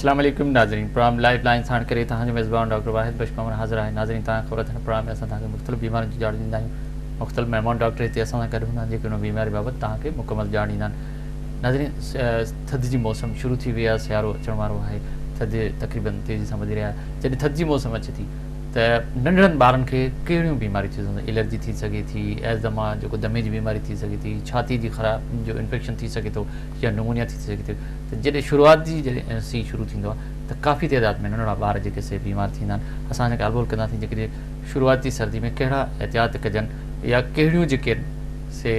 السلام عليڪم ناظرين پروگرام لائيف لائين ساڻ ڪري توهان جو ميزبان ڊاڪٽر واحد بخش ميمڻ حاضر آهي ناظرين توهان کي خبر اٿن پروگرام ۾ اسان توهان کي مختلف بيمارين جي ڄاڻ ڏيندا آهيون مختلف مهمان ڊاڪٽر هتي اسان سان گڏ هوندا آهن جيڪي ان بيماري بابت توهان کي مڪمل ڄاڻ ڏيندا آهن ناظرين ٿڌ جي موسم شروع ٿي وئي آهي سيارو اچڻ وارو آهي ٿڌ تقريبن تيزي سان وڌي رهي آهي جڏهن ٿڌ جي موسم اچي ٿي ته ننڍڙن ٻارن کي ڪهڙيون بيماريون ٿي سگهن ٿيون الرجي ٿي سگهي ٿي ايزما جيڪو دمي جي بيماري ٿي سگهي ٿي ڇاتي جي خراب جو انفيڪشن ٿي سگهي ٿو يا نمونيا ٿي سگهي ٿي ته جڏهن شروعات جي جڏهن سي شروع ٿيندو آهي ته ڪافي تعداد ۾ ننڍڙا ٻار جيڪي سي بيمار ٿيندا آهن اسان اڃا ڳالهه ٻولهه ڪنداسين جيڪڏهن شروعاتي سردي ۾ ڪهڙا احتياط ڪجن يا ڪهڙيون جيڪي سي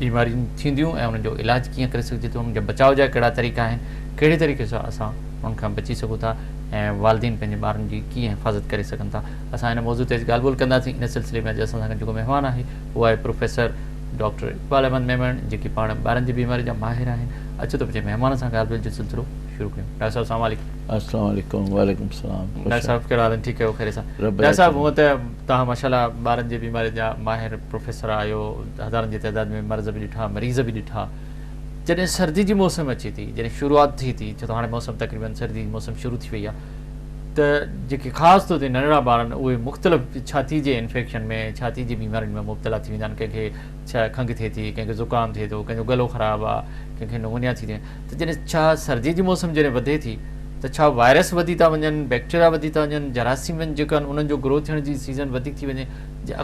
بيماريون ٿينديون ۽ انهن جو علاج ڪيئن ڪري سگهجي ٿو انهن جي بچاء جا ڪهڙا طريقا آهن ڪهڙي طريقي سان اسان انهن کان بچي سگهون ٿا ۽ والدين پنهنجي ٻارن جي ڪيئن حفاظت ڪري سگهن ٿا اسان ان موضوع تي اڄ ڳالهه ٻولهه ڪنداسين ان سلسلي ۾ اڄ اسان سان گڏ جيڪو مهمان آهي اهو آهي پروفيسر ڊاڪٽر اقبال احمد ميمڻ جيڪي پاڻ ٻارن جي بيماري جا ماهر آهن اچو ته پنهنجي مهمان سان ڳالهه ٻولهه جو سلسلو شروع ڪيون ڊاڪٽر صاحب السلام عليڪم. السلام عليڪم وعليڪم السلام ڊاڪٽر صاحب ڪهڙا حال آهن ٺيڪ آهيو خيريت سان ڊاڪٽر صاحب هونء ته توهان ماشاءالله ٻارن جي بيماري جا ماهر پروفيسر آهيو هزارن جي تعداد ۾ مرض به ڏٺا مريض به ڏٺا جڏهن سردي جي موسم اچي ٿي جڏهن شروعات ٿئي ٿي ڇو ته هاڻي موسم تقريبن سردي جي موسم شروع ٿي وئي آهي ته جيڪي خاص طور تي ننڍڙا ٻار آهن اهي مختلف ڇاتي جي انفيڪشن ۾ ڇاتي جي بيمارين ۾ مبتلا ٿي ويندا آهن ڪنهن کي کنگهه ٿئي ٿي ڪنهن کي زڪام ٿئي ٿو ڪنهن جو گلو خراب آهي ڪنهن کي نمونيا ٿي ٿئي ته جڏهن ڇا سردي جي موسم جڏهن وڌي ٿي ته ڇا وائرس وڌي ٿا وڃن بيڪٽيريا وڌي ٿا وڃن جراثيم جيڪا آهن انهن جو گرو ٿيڻ جي سيزن وڌيڪ ٿي وڃي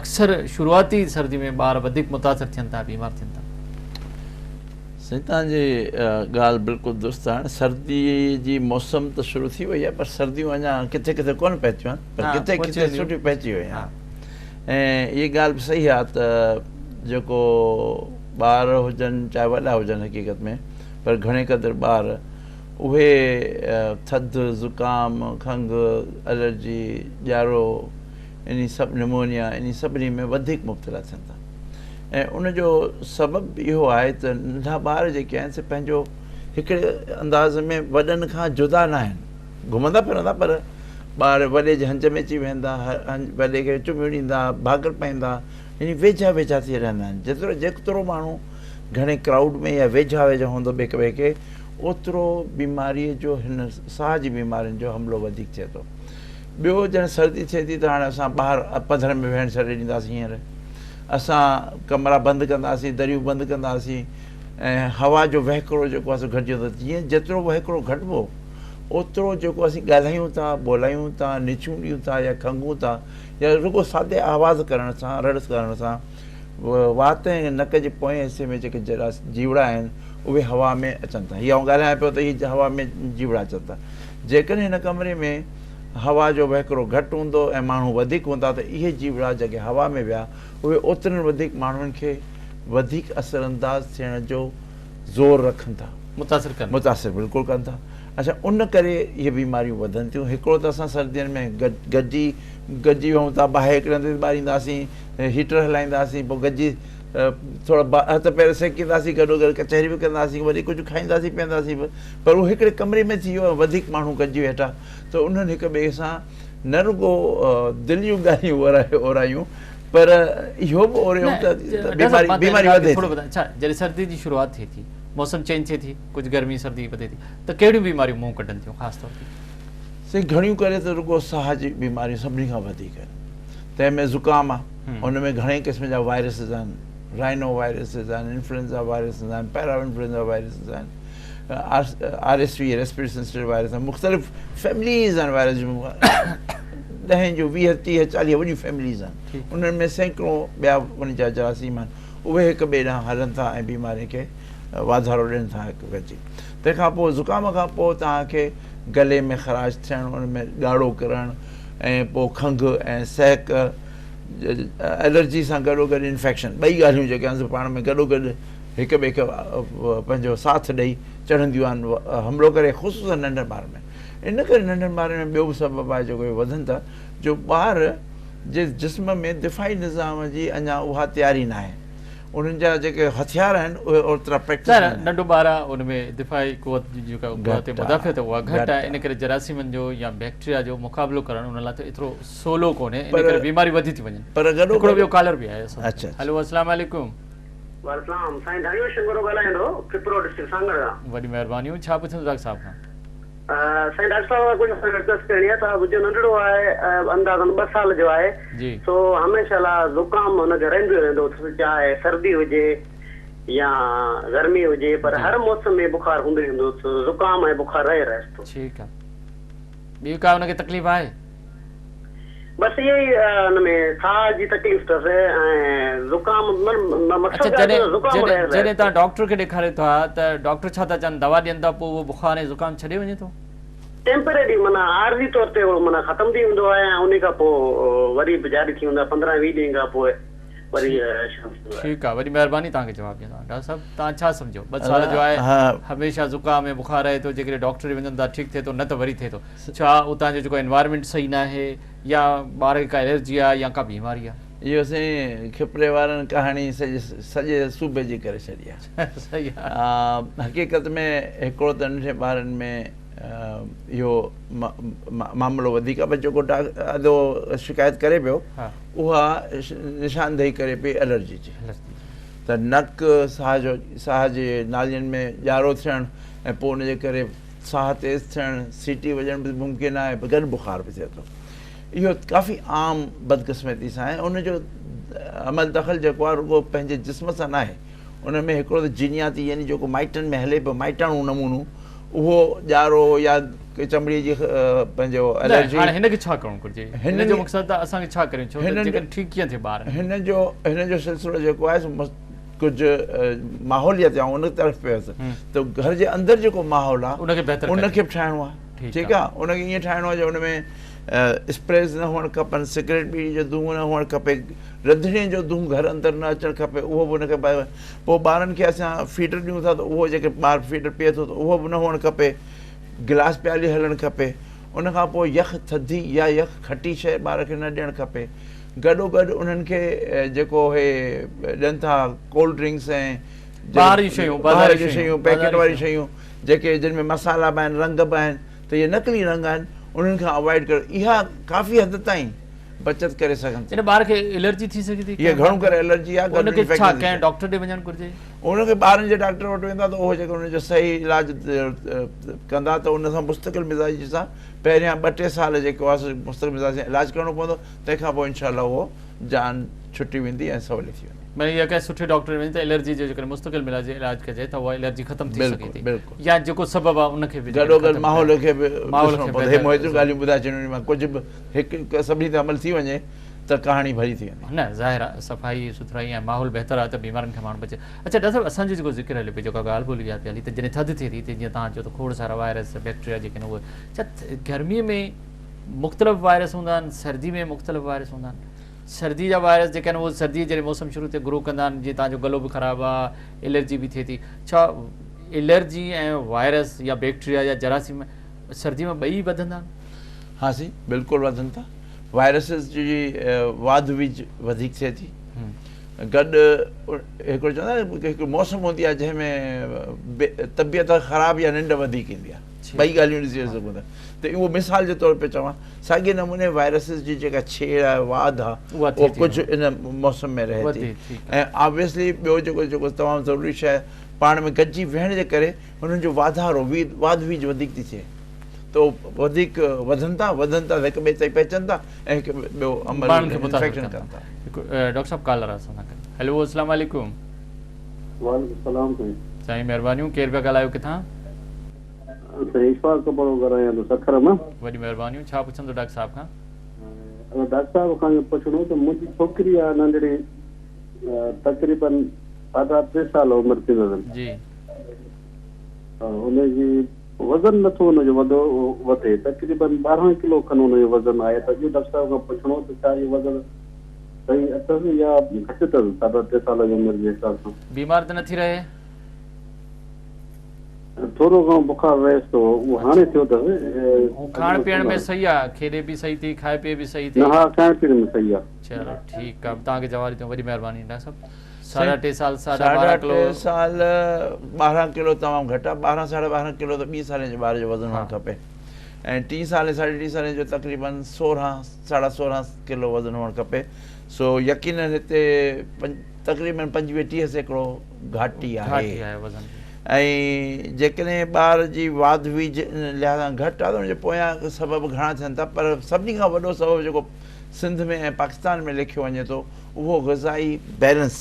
اڪثر شروعاتي سردي ۾ ٻار وڌيڪ متاثر ٿين ٿا بيمار ٿين ٿا. سائين توهان جي ڳالهه بلڪل درست آهي هاڻي سردي جي موسم ته شروع ٿي وئي آهي پر سرديون اڃا ڪٿي ڪٿي ڪونه پهتيون آهن پر ڪٿي ڪٿي سٺيون پهچي ويون آهن ۽ اها ڳالهه به صحيح آهي ته جيڪو ٻار هجن چاهي وڏا هجن حقيقت ۾ پر گهڻي قدر ٻار اهي ٿڌ زڪام کنگهه الرجي ڄارو انهي سڀ نمونيا انهي سڀني ۾ وڌيڪ مبتلا ٿين ٿا ۽ ان جو سبب به اهو آهي ته ننڍا ٻار جيڪي آهن سي پنهنجو هڪڙي انداز ۾ وڏن کان جدا نه آهن گهمندا ڦرندا پر ٻار وڏي جي هنج ۾ اچي ويهندا وڏي کي چميون ڏيندا ڀاڪر پائيندا يعني ويجها ويجها ٿي رهندا آهن جيترو جيترو ماڻهو گهڻي ڪرائوڊ ۾ يا ويجها ويجها هوندو هڪ ٻئي کي اوترو بيماري جو هن ساهه جي بيمارين جو حملو وڌيڪ ٿئي ٿو ٻيو جڏهن سردي ٿئي ٿي ته هاڻي اسان ٻاهر پڌر ۾ ويهڻ ڇڏي ڏينداسين هينئر اسان ڪمرا بند ڪنداسين، دريون بند ڪنداسين ۽ هوا جو وهڪرو جيڪو آهي سو گهٽجي ويندو. جيئن جيترو وهڪرو گهٽبو اوترو جيڪو اسين ڳالهايون ٿا، ٻولايون ٿا، نڇون ڏيون ٿا يا کنگهون ٿا يا رڳو سادي آواز ڪرڻ سان، رڙ ڪرڻ سان وات ۽ نڪ جي پوئين حصي ۾ جيڪي جيوڙا آهن اهي هوا ۾ اچن ٿا. هي آئون ڳالهايان پيو ته هي هوا ۾ جيوڙا اچن ٿا. جيڪڏهن هن ڪمري ۾ هوا جو وهڪرو گهٽ هوندو ۽ ماڻهو وڌيڪ هوندا ته اهي جيوڙا جيڪي هوا ۾ ويا اهي اوترن وڌيڪ ماڻهن کي وڌيڪ اثرانداز ٿيڻ جو زور رکن ٿا. متاثر ڪن. متاثر بلڪل ڪن ٿا. اڇا ان ڪري اهي بيماريون وڌن ٿيون. هڪڙو ته اسان سردين ۾ گڏجي گڏجي ويهون ٿا، باهه هڪڙي هنڌ ٻارينداسين، هيٽر هلائينداسين، پوء گڏجي ٿورا هٿ پير سيڪينداسين، گڏو گڏ ڪچهري به ڪنداسين، وري ڪجهه کائينداسين پيئنداسين به پر اهو هڪڙي ڪمري ۾ ٿي ويو ۽ وڌيڪ ماڻهو گڏجي ويٺا ته انهن هڪ ٻئي سان نه رڳو دل جون ڳالهيون اورايون پر اهو به اوريون ته بيماري بيماري وڌي ٿي. اڇا جڏهن سردي جي شروعات ٿئي ٿي موسم چينج ٿئي ٿي ڪجهه گرمي سردي وڌي ٿي ته ڪهڙيون بيماريون منهن ڪڍن ٿيون خاص طور تي؟ سائين گهڻيون ڪري ته رڳو ساهه جي بيماريون سڀني کان وڌيڪ آهن تنهن ۾ زڪام آهي ان ۾ گهڻي قسم جا وائرسز آهن رائنو وائرسز آهن انفلوئنزا وائرسز آهن پيرا انفلوئنزا وائرسز آهن R S V respiratory syncytial virus آهن مختلف فيمليز آهن وائرس جون ڏهين جون 20 30 40 وڏيون فيمليز آهن انهن ۾ سيڪڙو ٻيا ان جا جراثيم آهن اهي هڪ ٻئي ڏانهن هلن ٿا ۽ بيماري کي واڌارو ڏين ٿا هڪ گڏجي تنهن کان پوء زڪام کان پوء توهان کي گلي ۾ خراش ٿيڻ ان ۾ ڳاڙهو ڪرڻ ۽ پوء کنگهه ۽ سهڪ الرجي سان گڏو گڏ انفيڪشن ٻئي ڳالهيون جيڪي آهن سي پاڻ ۾ گڏو گڏ هڪ ٻئي کي پنهنجو ساٿ ڏئي چڙهنديون آهن حملو ڪري خصوصا ننڍن ٻارن ۾ ان ڪري ننڍن ٻارن ۾ ٻيو به سبب آهي جيڪو اهي وڌن ٿا جو ٻار جي جسم ۾ دفاعي نظام جي اڃا اها تياري ناهي انهن جا جيڪي هٿيار آهن اهي اوترا پريڪٽس ظاهر آهي ننڍو ٻار آهي ان ۾ دفاعي قوت جي جيڪا قوت مدافعت اها گهٽ آهي ان ڪري جراثيمن جو يا بيڪٽريا جو مقابلو ڪرڻ ان لاء ته ايترو سولو ڪونهي ان ڪري بيماريون وڌي ٿيون وڃن پر گڏو هڪڙو ٻيو ڪالر به آهي اسان سان هلو السلام عليڪم. وعليڪم السلام سائين داريوش شنگورو ڳالهايان ٿو کپرو ڊسٽرڪٽ سانگهڙ کان. وڏي مهربانيون ڇا پڇندو ڊاڪٽر صاحب کان. سائين ڊاڪٽر صاحب کان ڪجهه رڪويسٽ ڪرڻي آهي ته منهنجو ننڍڙو آهي اندازن ٻه سال جو آهي سو هميشه لاء زڪام هن کي رهندو ئي رهندو اٿس چاهي سردي هجي يا گرمي هجي پر هر موسم ۾ بخار هوندو ئي هوندو اٿس زڪام ۽ بخار رهي رهيس ٿو. ٺيڪ آهي ٻي ڪا هن کي تڪليف آهي؟ بس اهي ئي هن ۾ ساهه جي تڪليف اٿس ۽ زڪام مقصد اڇا جڏهن جڏهن جڏهن توهان ڊاڪٽر کي ڏيکاريو ٿا ته ڊاڪٽر ڇا ٿا چون دوا ڏين ٿا پوء اهو بخار ۽ زڪام ڇڏي وڃي ٿو؟ ٽيمپرري معنيٰ عارضي طور تي اهو معنيٰ ختم ٿي ويندو آهي ۽ انهي کان پوء وري به جاري ٿي ويندو آهي 15 20 ڏينهن کان پوء وري شروع ٿي ويندو آهي. ٺيڪ آهي وڏي مهرباني توهان کي جواب ڏيندو ڊاڪٽر صاحب توهان ڇا سمجهو ٻه سال جو آهي هميشه زڪام ۽ بخار رهي ٿو جيڪڏهن ڊاڪٽر ڏي وڃن ٿا ٺيڪ ٿئي ٿو نه ته وري ٿئي ٿو ڇا اتان جو جيڪو انوائرمينٽ صحيح ناهي يا ٻار کي ڪا الرجي آهي يا ڪا بيماري آهي. اهو سائين کپري وارن ڪهاڻي سڄي سڄي صوبي جي ڪري ڇڏي آهي. صحيح آهي. حقيقت ۾ هڪڙو ته ننڍي ٻارن ۾ اهو معاملو وڌيڪ آهي پر جيڪو ادو شڪايت ڪري پيو اها نشاندهي ڪري پئي الرجي جي ته نڪ ساهه جو ساهه جي نالين ۾ ڄارو ٿيڻ ۽ پوء ان جي ڪري ساهه تيز ٿيڻ، سيٽي وڄڻ به ممڪن آهي پر گڏ بخار به ٿئي ٿو. اهو ڪافي عام بدقسمتي سان آهي. ان جو عمل دخل جيڪو آهي رڳو پنهنجي جسم سان ناهي، ان ۾ هڪڙو ته جينياتي يعني جيڪو مائٽن ۾ هلي پيو مائٽاڻو نمونو اهو ڄارو يا چمڙي جي پنهنجو الرجي. هاڻي هن کي ڇا ڪرڻ گهرجي؟ هن جو مقصد ته اسان کي ڇا ڪريون ڇو ته جيڪڏهن ٺيڪ ڪيئن ٿئي ٻار؟ هن جو سلسلو جيڪو آهي سو ڪجهه ماحوليات آئون ان طرف پيو هيس ته گهر جي اندر جيڪو ماحول آهي ان کي بهتر ان کي به ٺاهڻو آهي ٺيڪ آهي ان کي ائين ٺاهڻو آهي جو ان ۾ اسپريز نه هئڻ کپن سگريٽ ٻيڙي جو دونهون نه هئڻ کپي رڌڻي جو دونهون گهر اندر نه اچڻ کپي اهو به ان کي پوء ٻارن کي اسان فيڊر ڏيون ٿا ته اهو جيڪي ٻار فيڊر پيئي ٿو ته اهو به نه هئڻ کپي گلاس پيالي هلڻ کپي ان کان پوء يخ ٿڌي يا يخ کٽي شيء ٻار کي نه ڏيڻ کپي گڏوگڏ انهن کي جيڪو اهي ڏين ٿا ڪولڊ ڊرنڪس ۽ ٻاهر جون شيون ٻاهر جون شيون پيڪيٽ واريون شيون جيڪي جن ۾ مسالا به آهن رنگ به آهن ته اهي نقلي رنگ آهن انهن کان اوائڊ ڪريو اها ڪافي حد تائين بچت ڪري سگهن ٿا. ان ٻار کي الرجي ٿي سگهي ٿي؟ اهي گهڻو ڪري الرجي آهي ان کي ڇا ڪنهن ڊاڪٽر ڏي وڃڻ گهرجي؟ ان کي ٻارن جي ڊاڪٽر وٽ ويندا ته اهو جيڪر ان جو صحيح علاج ڪندا ته ان سان مستقل مزاجي سان پهريان ٻه ٽي سال جيڪو آهي سو مستقل مزاجي سان علاج ڪرڻو پوندو تنهن کان پوء انشاء الله اهو جان ڇٽي ويندي ۽ سولي ٿي ويندي. معني اها ڪنهن سٺي ڊاڪٽر ڏي وڃي ته الرجي جو جيڪڏهن مستقل مزاجي علاج ڪجي ته اها الرجي ختم ٿي سگهي ٿي يا جيڪو سبب آهي ان کي به گڏوگڏ ماحول کي به ڏسڻو پوندو. هي مون هيتريون ڳالهيون ٻڌائي ڇڏيون ان مان ڪجهه به هڪ سڀني تي عمل ٿي وڃي ته ڪهاڻي ڀري ٿي ويندي. نه ظاهر آهي صفائي سٿرائي ۽ ماحول بهتر آهي ته بيمارين کان ماڻهو بچي. اڇا ڊاڪٽر صاحب اسان جو جيڪو ذڪر هليو پئي جيڪا ڳالهه ٻولهه اها پئي هلي ته جڏهن ٿڌ ٿئي ٿي ته جيئن توهان چيو ته کوڙ سارا وائرس بيڪٽريا جيڪي آهن اهي ڇا گرمي ۾ مختلف وائرس هوندا آهن سردي ۾ مختلف وائرس هوندا آهن سردي جا وائرس جيڪي آهن اهي سردي جڏهن موسم شروع ٿئي گرو ڪندا آهن جيئن توهان جو گلو به خراب آهي الرجي به ٿئي ٿي ڇا الرجي ۽ وائرس يا بيڪٽريا يا جراثيم سردي ۾ ٻئي وڌندا آهن؟ ها سائين بلڪل وڌن ٿا وائرسز جي واڌ ويجهه وڌيڪ ٿئي ٿي گڏ هڪڙو چوندا آهن هڪ موسم هوندي آهي جنهن ۾ طبيعت خراب يا ننڊ وڌيڪ ايندي آهي ٻئي ڳالهيون ڏسي سگهون ٿا ته اهو مثال جي طور پي چوان ساڳي نموني وائرسز جي جيڪا ڇيڙ آهي واڌ آهي اهو ڪجهه ان موسم ۾ رهي ٿي ۽ آبويسلي ٻيو جيڪو جيڪو تمام ضروري شيء پاڻ ۾ گڏجي ويهڻ جي ڪري انهن جو واڌارو واڌ ويجهه وڌيڪ ٿي ٿئي ته وڌيڪ وڌن ٿا وڌن ٿا هڪ ٻئي تائين پهچن ٿا ۽ هڪ ٻيو عمل انفيڪشن ڪن ٿا. ڊاڪٽر صاحب ڪالر اسان سان گڏ هيلو اسلام عليڪم. وعليڪم السلام سائين. سائين مهربانيون ڪير پيا ڳالهايو ڪٿان؟ سائين اشفاق ڪپڙو ڳالهايان ٿو سکر مان. وڏي مهربانيون ڇا پڇندو ڊاڪٽر صاحب کان؟ ڊاڪٽر صاحب کان اهو پڇڻو ته منهنجي ڇوڪري آهي ننڍڙي تقريبن ساڍا ٽي سال عمر ٿيندس. جي. ان جي وزن نٿو ان جو وڌو وڌي تقريبن 12 ڪلو کن ان جو وزن آهي ته اهو ڊاڪٽر صاحب کان پڇڻو ته ڇا اهو وزن صحيح اٿس يا گهٽ اٿس ساڍا ٽي سال جي عمر جي حساب سان. بيمار ته نٿي رهي؟ ٿورو گهڻو بخار رهيس ٿو اهو هاڻي ٿيو اٿس. کائڻ پيئڻ ۾ صحيح آهي کيڏي به صحيح ٿي کائي پيئي به صحيح ٿي؟ نه ها کائڻ پيئڻ ۾ صحيح آهي. چلو ٺيڪ آهي توهان کي جواب ڏيندو وڏي مهرباني ڊاڪٽر صاحب. ساڍا ٽي سال ساڍا ٻارهن ڪلو. ساڍا ٽي سال 12 ڪلو تمام گهٽ آهي ٻارهن ساڍا ٻارهن ڪلو ته ٻين سالين جي ٻار جو وزن هئڻ کپي ۽ ٽين سال ساڍي ٽي سالين جو تقريبن سورهن ساڍا سورهن ڪلو وزن هئڻ کپي سو يقينن هتي تقريبن 25 30% گهاٽي آهي. ۽ جيڪڏهن ٻار جي واڌ ويجهه ان لحاظ سان گهٽ آهي ته ان جي پويان سبب گهڻا ٿين ٿا پر سڀني کان وڏو سبب جيڪو سنڌ ۾ ۽ پاڪستان ۾ ليکيو وڃي ٿو اهو غذائي بيلنس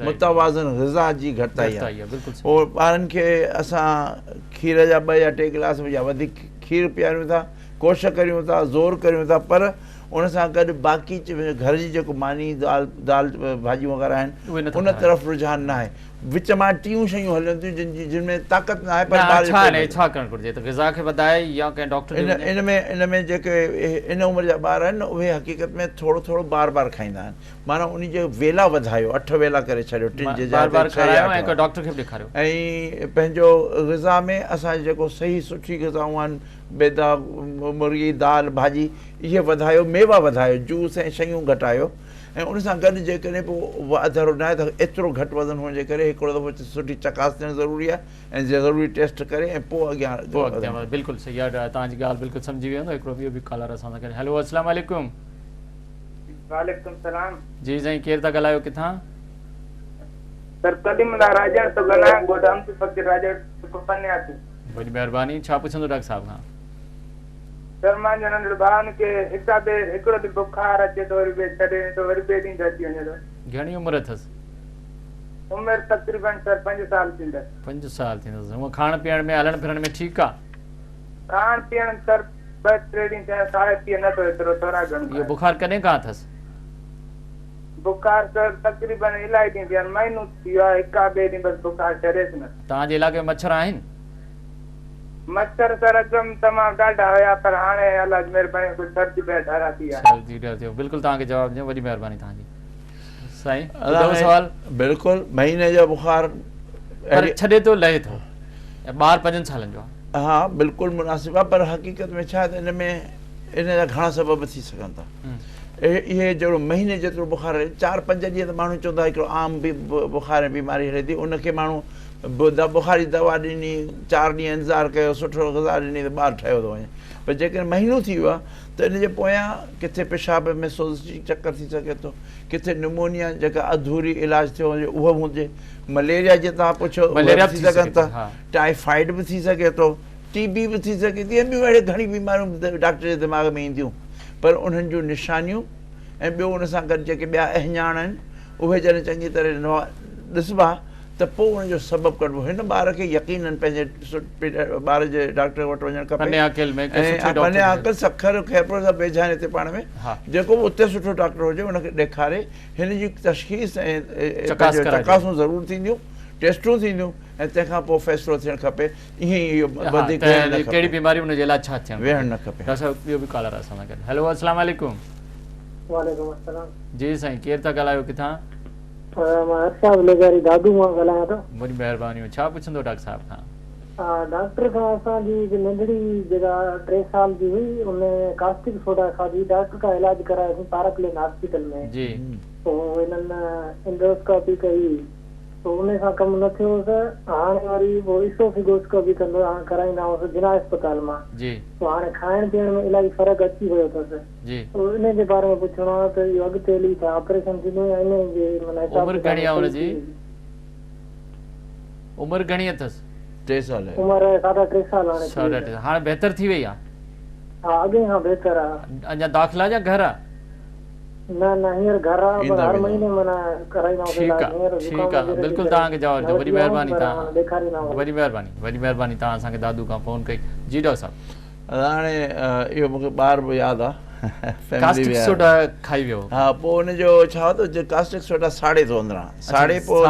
متوازن غذا جي گهٽتائي آهي پوء ٻارن کي اسان کير جا ٻه يا ٽي گلاس يا وڌيڪ کير پياريون ٿا ڪوشش ڪريون ٿا زور ڪريون ٿا پر ان سان گڏ باقي گهر جي جيڪو ماني دال دال ڀاڄيون وغيره آهن ان طرف رجحان نه آهي وچ مان ٽيون شيون هلن ٿيون جن جي جن ۾ طاقت نه آهي پر ٻار جو پيٽ ڇا ڪرڻ گهرجي ته غذا کي وڌائي يا ڪنهن ڊاڪٽر ڏي وڃي؟ ان ۾ ان ۾ جيڪي ان عمر جا ٻار آهن نه اهي حقيقت ۾ ٿورو ٿورو بار بار کائيندا آهن معنيٰ ان جي ويلا وڌايو اٺ ويلا ڪري ڇڏيو ٽن جي جاء تي ڇهه يا اٺ ڊاڪٽر کي به ڏيکاريو ۽ پنهنجو غذا ۾ اسان جيڪو صحيح سٺي غذائون آهن بيدا مرغي دال ڀاڄي اهي وڌايو ميوا وڌايو جوس ۽ شيون گهٽايو ۽ ان سان گڏ جيڪڏهن پوء واڌارو ناهي ته ايترو گهٽ وزن هئڻ جي ڪري هڪڙو دفعو سٺي چڪاس ٿيڻ ضروري آهي ۽ ضروري ٽيسٽ ڪري ۽ پوء اڳيان پوء اڳتي وڌڻ بلڪل صحيح آهي توهان جي ڳالهه بلڪل سمجهي ويو هوندو هڪڙو ٻيو به ڪالر اسان سان گڏ هيلو السلام عليڪم. وعليڪم السلام. جي سائين ڪير ٿا ڳالهايو ڪٿان. سر ڪليم الله راڄڙ ٿو ڳالهايان ڳوٺ امداد فقير راڄڙ تعلقو پنياٽي. وڏي مهرباني ڇا پڇندو ڊاڪٽر صاحب کان. سر مانجو ننڍڙو ڀاء ان کي هڪ ٻئي هڪڙو ڏينهن بخار اچي ٿو وري ٻئي ڇڏي وڃي ٿو وري ٻئي ڏينهن تي اچي وڃي ٿو. گهڻي عمر اٿس؟ عمر تقريبن سر پنج سال ٿيندس. پنج سال ٿيندس. هونء کائڻ پيئڻ ۾ هلڻ ڦرڻ ۾ ٺيڪ آ؟ کائڻ پيئڻ سر ٻه ٽي ڏينهن ٿيا کائي پيئي نه ٿو ايترو ٿورا گهڻو اهو کائي. بخار ڪڏهن کان اٿس؟ بخار سر تقريبن الاهي ڏينهن ٿيا آهن مهينو ٿي ويو آهي هڪ ٻئي ڏينهن بس بخار ڇڏيس نه. توهان جي علائقي ۾ مڇر آهن؟ مڇر سر اڳ ۾ تمام ڏاڍا هيا پر هاڻي الله جي مهرباني سان ڪجهه سردي ٻيهر ڍرا ٿي آهي. سردي ڍر ٿيو بلڪل توهان کي جواب ڏنو وڏي مهرباني توهان جي سائين ٻڌو سوال. بلڪل مهيني جو بخار پر ڇڏي ٿو لهي ٿو ۽ ٻار پنجن سالن جو آهي. ها بلڪل مناسب آهي پر حقيقت ۾ ڇا آهي ته ان ۾ ان جا گهڻا سبب ٿي سگهن ٿا اهي جهڙو مهيني جيترو بخار هلي چار پنج ڏينهن ته ماڻهو چوندا هڪڙو عام بخار ۽ بيماري هلي ٿي ان کي ماڻهو بخار جي دوا ڏني، چار ڏينهن انتظار ڪيو، سٺو غذا ڏني ته ٻار ٺهيو ٿو وڃي. پر جيڪڏهن مهينو ٿي ويو آهي ته ان جي پويان ڪٿي پيشاب ۾ سوزش جي چڪر ٿي سگهي ٿو، ڪٿي نمونيا جيڪا اڌوري علاج ٿيو هجي اهو به هجي، مليريا جي توهان پڇيو اهي به ٿي سگهن ٿا، ٽائيفائيڊ به ٿي سگهي ٿو، ٽي بي به ٿي سگهي ٿي ۽ ٻيون اهڙيون گهڻيون بيماريون ڊاڪٽر جي دماغ ۾ اينديون پر انهن جون نشانيون ۽ ٻيو ان سان گڏ جيڪي ٻيا اهڃاڻ آهن اهي جڏهن چڱي طرح ڏسبا ته پوء ان جو سبب ڪڍبو. هن ٻار کي يقينن پنهنجي ٻار جي ڊاڪٽر وٽ وڃڻ کپي. پني عاقل ۾ ڪنهن سٺي ڊاڪٽر پني عاقل، سکر، خيرپور سڀ ويجها آهن هتي پاڻ ۾. جيڪو به اتي سٺو ڊاڪٽر هجي ان کي ڏيکاري هن جي تشخيص ۽ چڪاسون ضرور ٿينديون، ٽيسٽون ٿينديون ۽ تنهن کان پوء فيصلو ٿيڻ کپي. ائين ئي اهو وڌيڪ ويهڻ نه کپي. ڪهڙي بيماري ان جي علاج ڇا ٿيڻ ويهڻ نه کپي. ڊاڪٽر صاحب ٻيو به ڪالر آهي اسان سان گڏ. هيلو السلام عليڪم. وعليڪم السلام. جي سائين ڪير ٿا ڳالهايو ڪٿان؟ مان ارشاد لغاري دادو مان ڳالهايان ٿو. وڏي مهرباني ڇا پڇندو ڊاڪٽر صاحب کان. ڊاڪٽر کان اسان جي هڪ ننڍڙي جيڪا ٽي سال جي هئي ان ڪاسٽڪ سوڊا کاڌي ڊاڪٽر کان علاج ڪرايوسين پارڪ لين هاسپيٽل ۾ جي. پوء هنن انڊوسڪاپي ڪئي پوء ان سان ڪم نه ٿيو ته هاڻي وري پوء اسوفيگوسڪوپي ڪندو ڪرائيندا هئاسين جناح اسپتال مان جي. پوء هاڻي کائڻ پيئڻ ۾ الاهي فرق اچي ويو اٿس. جي. پوء انهي جي باري ۾ پڇڻو آهي ته اهو اڳتي هلي ڇا آپريشن ٿيندو يا انهي جي معنيٰ حساب عمر ڪتاب گهڻي آهي ان صحيح جي؟ ٿي ويندي. عمر گهڻي اٿس؟ ٽي سال آهي. عمر ساڍا ٽي سال هاڻي ٿي ساڍا وئي ٽي اٿس. هاڻي بهتر ٿي وئي آهي؟ ها اڳي کان بهتر آهي. اڃا داخل آهي يا گهر آهي؟ نه نه هينئر گهر آهي پر ايندا هر ويندا. مهيني معنيٰ ڪرائيندا آهيون ٺيڪ علاج آهي هينئر ٺيڪ زڪام آهي وغيره جي بلڪل ڪري توهان کي جواب نه ڏيو وڏي وٺي ويا آهيون مهرباني پر توهان معنيٰ ڏيکاريندا آهيون. وڏي مهرباني وڏي مهرباني توهان اسان کي دادو کان فون ڪئي جي ڊاڪٽر صاحب. هاڻي اهو مونکي ٻار به ياد آ فيملي ڪاسٽڪ سوڊا کائي ويو ها پوء ان جو ڇا هو ته ڪاسٽڪ سوڊا ساڙي ٿو اندران ساڙي پوء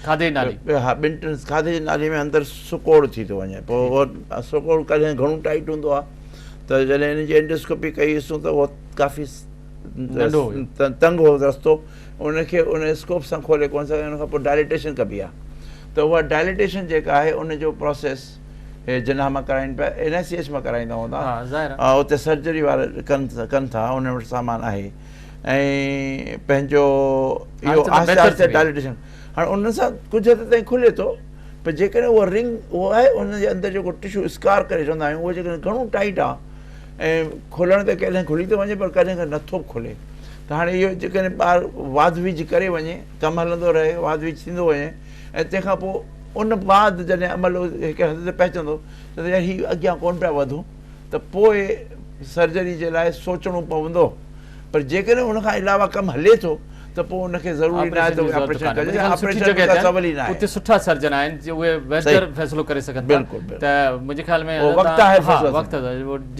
کاڌي جي نالي ها ٻن ٽن کاڌي جي نالي ۾ اندر سڪوڙ ٿي ٿو وڃي پوء اهو سڪوڙ ڪڏهن گهڻو ٽائيٽ هوندو آ ته جڏهن ان جي اينڊوسڪوپي ڪئي سون ته اهو ڪافي تنگ هو رستو ان کي ان اسڪوپ سان کولي ڪونه سگهيا ان کان پوء ڊائليٽيشن ڪبي آ ته اها ڊائليٽيشن جيڪا آهي ان جو پروسيس هي جناح مان ڪرائين پيا اين I C H مان ڪرائيندا هوندا اتي سرجري وارا ڪن ڪن ٿا انهن وٽ سامان آهي ۽ پنهنجو اهو آهستي آهستي ڊائليٽيشن هاڻي ان سان ڪجهه حد تائين کلي ٿو پر جيڪڏهن اهو رنگ اهو آهي ان جي اندر جيڪو ٽشو اسڪار ڪري چوندا آهيون اهو جيڪڏهن گهڻو ٽائيٽ آهي ۽ کلڻ ته ڪڏهن کلي ٿو وڃي پر ڪڏهن ڪڏهن نٿو به کلي ته هاڻي اهو جيڪڏهن ٻار واڌ ويجهه ڪري وڃي ڪم هلندو رهي واڌ ويجهه ٿيندو وڃي ۽ تنهن کان پوء ان بعد جڏهن عمل هڪ حد تي پهچندو ته يار هي اڳيان ڪونه پيا وڌون ته پوء سرجري جي لاء سوچڻو پوندو پر جيڪڏهن ان کان علاوه ڪم هلي ٿو ته پوء ان کي ضروري ناهي ته آپريشن ڪجي آپريشن جو ڪا سول ئي ناهي اتي سٺا سرجن آهن جي اهي بهتر فيصلو ڪري سگهن ٿا ته منهنجي خيال ۾ وقت آهي فيصلو وقت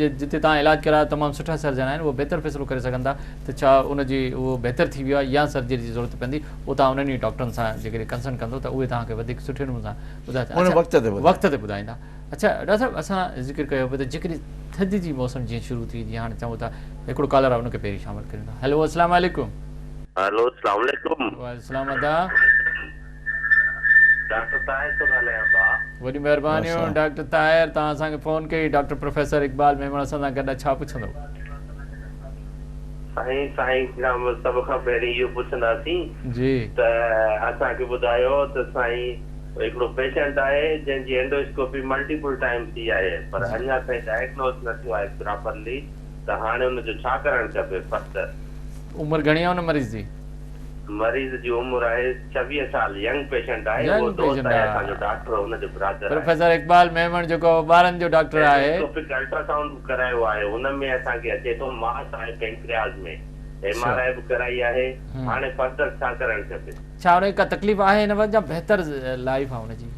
جتي توهان علاج ڪرايو تمام سٺا سرجن آهن اهي بهتر فيصلو ڪري سگهن ٿا ته ڇا ان جي اهو بهتر ٿي ويو آهي يا سرجري جي ضرورت پوندي اهو توهان انهن ئي ڊاڪٽرن سان جيڪڏهن ڪنسلٽ ڪندو ته اهي توهان کي وڌيڪ سٺي نموني سان ٻڌائيندا وقت تي وقت تي ٻڌائيندا اڇا ڊاڪٽر صاحب اسان ذڪر ڪيو پئي ته جيڪڏهن ٿڌ جي موسم جيئن شروع ٿي جيئن هاڻي چئون ٿا هڪڙو ڪالر آهي ان کي پهرين شامل ڪريون ٿا هيلو السلام عليڪم. هيلو السلام عليڪم. وعليڪم السلام ادا. ڊاڪٽر طاهر ٿو ڳالهايان ڀاء. وڏيون مهربانيون ڊاڪٽر طاهر توهان اسان کي فون ڪئي ڊاڪٽر پروفيسر اقبال ميمڻ اسان سان گڏ آهي ڇا پڇندو. سائين سائين کان سڀ کان پهرين اهو پڇنداسين جي ته اسان کي ٻڌايو ته سائين هڪڙو پيشنٽ آهي جنهن جي اينڊوسڪوپي ملٽيپل ٽائيم ٿي آهي پر اڃا تائين ڊائگنوز نه ٿيو آهي پراپرلي ته هاڻي ان جو ڇا ڪرڻ کپي فردر. عمر گهڻي آهي ان مريض جي؟ مريض جي عمر آهي 26 سال ينگ پيشنٽ آهي اهو دوست آهي اسان جو ڊاڪٽر ان جو برادر آهي. پروفيسر اقبال ميمڻ جيڪو ٻارن جو ڊاڪٽر آهي. اينڊوسڪوپڪ الٽراسائونڊ به ڪرايو آهي ان ۾ اسان کي اچي ٿو ماس آهي پينڪرياز ۾ ايم آر I به ڪرائي آهي هاڻي فردر ڇا ڪرڻ کپي. ڇا ان کي ڪا تڪليف آهي هن وقت يا بهتر لائيف آهي ان جي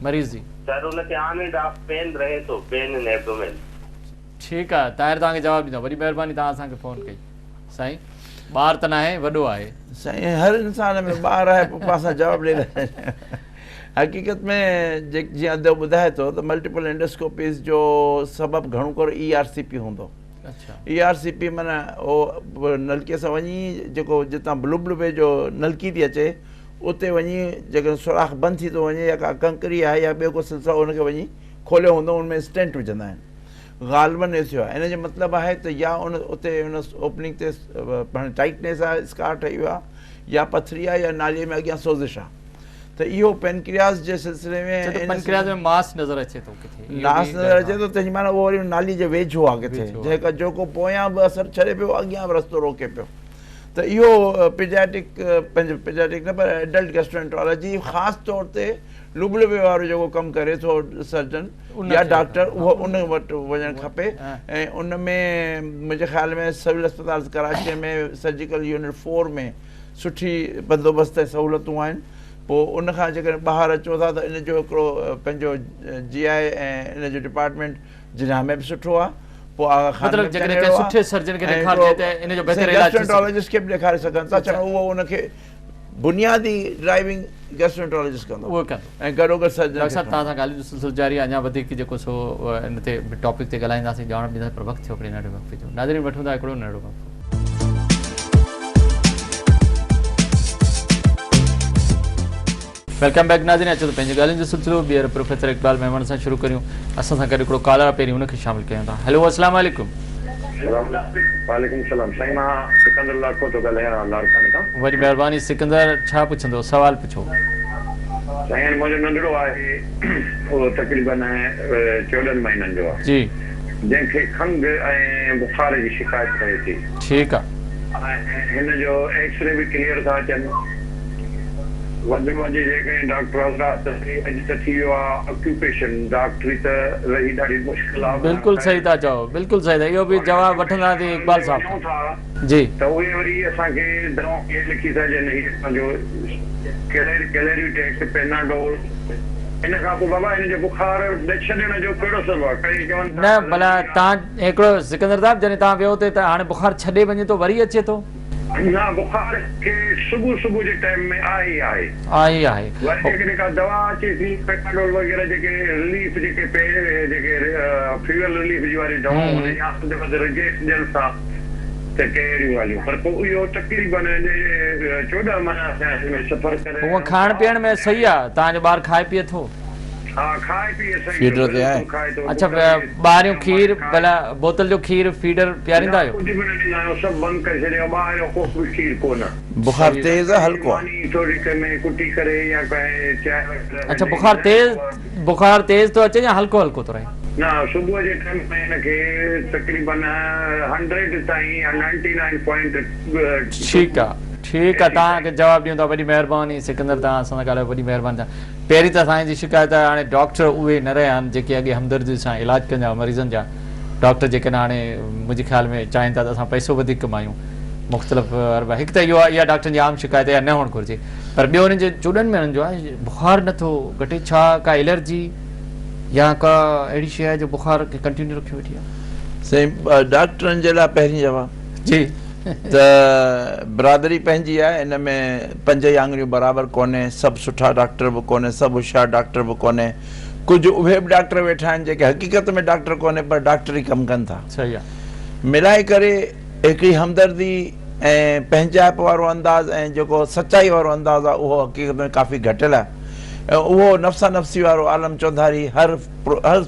مريض جي. سر ان کي آن اينڊ آف پين رهي ٿو پين ان ايبڊومين. ٺيڪ آ طاهر توهان کي جواب ڏيندو وڏي مهرباني توهان اسان کي فون ڪئي سائين ٻار ته ناهي وڏو آهي. سائين هر انسان ۾ ٻار آهي پوء پاڻ سان جواب ڏئي ٿا ڇڏيون حقيقت ۾ جيئن ادو ٻڌائي ٿو ته ملٽيپل اينڊوسڪوپيز جو سبب گهڻو ڪري اي آر سي پي هوندو اي آر سي پي معنيٰ اهو نلڪي سان وڃي جيڪو جتان بلوبلوبي جو نلڪي ٿي اچي اتي وڃي جيڪڏهن سوراخ بند ٿي ٿو وڃي يا ڪا ڪنڪري آهي يا ٻيو ڪو سلسلو ان کي وڃي کوليو هوندو ان ۾ اسٽينٽ وجهندا آهن غالباً اهو ٿيو آهي ان جو مطلب آهي ته يا ان اتي ان اوپننگ تي هاڻي ٽائٽنيس آهي اسڪار ٺهي ويو آهي يا پٿري آهي يا نالي ۾ اڳيان سوزش آهي ته اهو پينڪرياس جي سلسلي ۾ ڇو ته پنڪرياس ۾ ماس نظر اچي ٿو ڪٿي ماس نظر اچي ٿو تنهن جي معنيٰ اهو وري نالي جي ويجهو آهي ڪٿي جيڪا جيڪو پويان به اثر ڇڏي پيو اڳيان به رستو روڪي پيو ته اهو پيڊياٽرڪ پنهنجو پيڊياٽرڪ نه پر ايڊلٽ گيسٽروانٽرالاجي خاص طور تي لبلبي وارو جيڪو ڪم ڪري ٿو سرجن يا ڊاڪٽر اهو ان وٽ وڃڻ کپي ۽ ان ۾ منهنجي خيال ۾ سول اسپتال ڪراچي ۾ سرجيڪل يونٽ 4 ۾ سٺي بندوبست ۽ سهولتون آهن پوء ان کان جيڪڏهن ٻاهر اچو ٿا ته ان جو هڪڙو پنهنجو جي آء ۽ ان جو ڊپارٽمينٽ جناح ۾ به سٺو آهي پوء آغا خان مطلب جيڪڏهن ڪنهن سٺي سرجن کي ڏيکارجي ته ان جو بهتر علاج ٿي سگهي. گيسٽروانٽرالاجسٽ کي به ڏيکاري سگهن ٿا ڇاڪاڻ اهو ان کي بنيادي ڊرائيونگ گيسٽروانٽرالاجسٽ ڪندو اهو ڪندو ۽ گڏوگڏ سرجن ڊاڪٽر صاحب توهان سان ڳالهين جو سلسلو جاري آهي اڃا وڌيڪ جيڪو سو ان تي ٽاپڪ تي ڳالهائينداسين ڄاڻ به ڏينداسين پر وقت ٿيو هڪڙي ننڍڙي وقفي جو ناظرين وٺون ٿا هڪڙو ننڍڙو وقفو. Welcome back ناظرين اچو ته پنهنجي ڳالهين جو سلسلو ٻيهر پروفيسر اقبال ميمڻ سان شروع ڪريون اسان سان گڏ هڪڙو ڪالر آهي پهرين ان کي شامل ڪيون ٿا هيلو السلام عليڪم. وعليڪم السلام سائين مان سڪندر لاکو ٿو ڳالهايان لاڙڪاڻي کان. وڏي مهرباني سڪندر ڇا پڇندو سوال پڇو. سائين هاڻي منهنجو ننڍڙو آهي اهو تقريبن 14 مهينن جو آهي جي. جنهن کي کنگهه ۽ بخار جي شڪايت رهي ٿي. ٺيڪ آ. ۽ هن جو ايڪس ري به ڪليئر ٿا اچن. وڌ ۾ وڌ جيڪڏهن ڊاڪٽر حضرات اڄ ته ٿي ويو آ آڪيوپيشن ڊاڪٽري ته رهي ڏاڍي مشڪل آ. بلڪل صحيح ٿا چئو بلڪل صحيح ٿا اهو به جواب وٺنداسين اقبال صاحب کان جي. ته اهي وري اسان کي دوائون اهي لکي ٿا ڏين هي اسان جو ڪليريٽيڪ پيناڊول ان کان پوء بابا هن جو بخار نه ڇڏڻ جو ڪهڙو سبب آ ڪي چون ٿا نه ڀلا تان هڪڙو سڪندر صاحب جڏهن تان ويو اتي ته هاڻي بخار ڇڏي وڃي ٿو وري اچي ٿو. نه بخار کي صبح صبح جي ٽائيم ۾ آهي ئي آهي. آهي ئي آهي. وري جيڪڏهن ڪا دوا اچي ٿي پيناڊول وغيره جيڪي رليف جيڪي پي جيڪي فيور رليف جي واريون دوائون هن يا وڌ ۾ وڌ رجيس ڏين ٿا ته ڪي اهڙيون ڳالهيون پر پوء اهو تقريبن 14 مهينا ٿيا هن ۾ سفر ڪري هونء کائڻ پيئڻ ۾ صحيح آ توهان جو ٻار کائي پيئي ٿو. ها کائي پيئي صحيح ٿو فيڊر تي آهي. بلڪل کائي ٿو اڇا بک ۾ ٻاهريون کير ڀلا بوتل جو کير فيڊر پياريندا نه آهيو. ڪجهه به نه ڏيندا آهيون سڀ بند ڪري ڇڏيو آهي ٻاهريون ڪو به کير ڪو نه. بخار تيز آهي هلڪو آهي. ماني ٿوري ڪنهن ۾ ڪٽي ڪري يا ڪنهن چانهه وغيره ۾ اڇا ڏئي بخار تيز بخار تيز ٿو اچي يا هلڪو هلڪو ٿو رهي. نه صبح جي ٽائيم ۾ هن کي تقريبن هنڊريڊ تائين يا نائنٽي نائن پوائنٽ ٺيڪ آ. ٺيڪ آ توهان کي جواب ڏيون ٿا وڏي مهرباني سڪندر توهان اسان سان ڳالهايو وڏي مهرباني توهان پهرين ته سائين جي شڪايت آهي هاڻي ڊاڪٽر اهي نه رهيا آهن جيڪي اڳي همدردي سان علاج ڪندا هئا مريضن جا ڊاڪٽر جيڪڏهن هاڻي منهنجي خيال ۾ چاهين ٿا ته اسان پئسو وڌيڪ ڪمايون مختلف حربا هڪ ته اهو آهي اها ڊاڪٽرن جي عام شڪايت اها نه هئڻ گهرجي پر ٻيو انهن جي 14 مهينن جو آهي بخار نٿو گهٽي ڇا ڪا الرجي يا ڪا اهڙي شيء آهي جو بخار کي ڪنٽينيو رکيو ويٺي آهي. سائين ڊاڪٽرن جي لاء پهرين جواب جي. ته برادري پنهنجي آهي ان ۾ پنج ئي آڱريون برابر ڪونهي سڀ سٺا ڊاڪٽر به ڪونهي سڀ هوشيار ڊاڪٽر به ڪونهي ڪجهه اهي به ڊاڪٽر ويٺا آهن جيڪي حقيقت ۾ ڊاڪٽر ڪونهي پر ڊاڪٽري ڪم ڪن ٿا صحيح آهي. ملائي ڪري هڪڙي همدردي ۽ پنهنجائپ وارو انداز ۽ جيڪو سچائي وارو انداز آهي اهو حقيقت ۾ ڪافي گهٽيل آهي ۽ اهو نفسا نفسي وارو عالم چوڌاري هر هر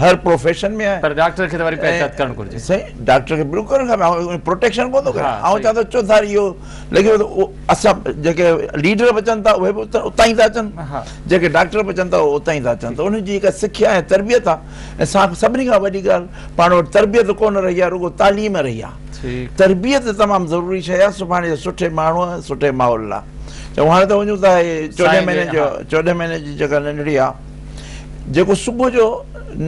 هر پروفيشن ۾ آهي. پر ڊاڪٽر کي ته وري به احتياط ڪرڻ گهرجي. سائين ڊاڪٽر کي بلڪل ڪرڻ کپي آئون پروٽيڪشن ڪونه ٿو ڪريان آئون چوان ٿو چوڌاري اهو لڳي پيو ته اسان جيڪي ليڊر به اچن ٿا اهي به اتان ئي ٿا اچن جيڪي ڊاڪٽر به اچن ٿا اهي اتان ئي ٿا اچن ته انهن جي جيڪا سکيا ۽ تربيت آهي ۽ سڀني کان وڏي ڳالهه پاڻ وٽ تربيت ڪونه رهي آهي رڳو تعليم رهي آهي تربيت تمام ضروري شيء آهي سڀاڻي جي سٺي ماڻهو ۽ سٺي ماحول لاء چڱو هاڻي ته وڃون ٿا هي 14 مهيني جو 14 مهيني جي جيڪا ننڍڙي آهي جيڪو صبح جو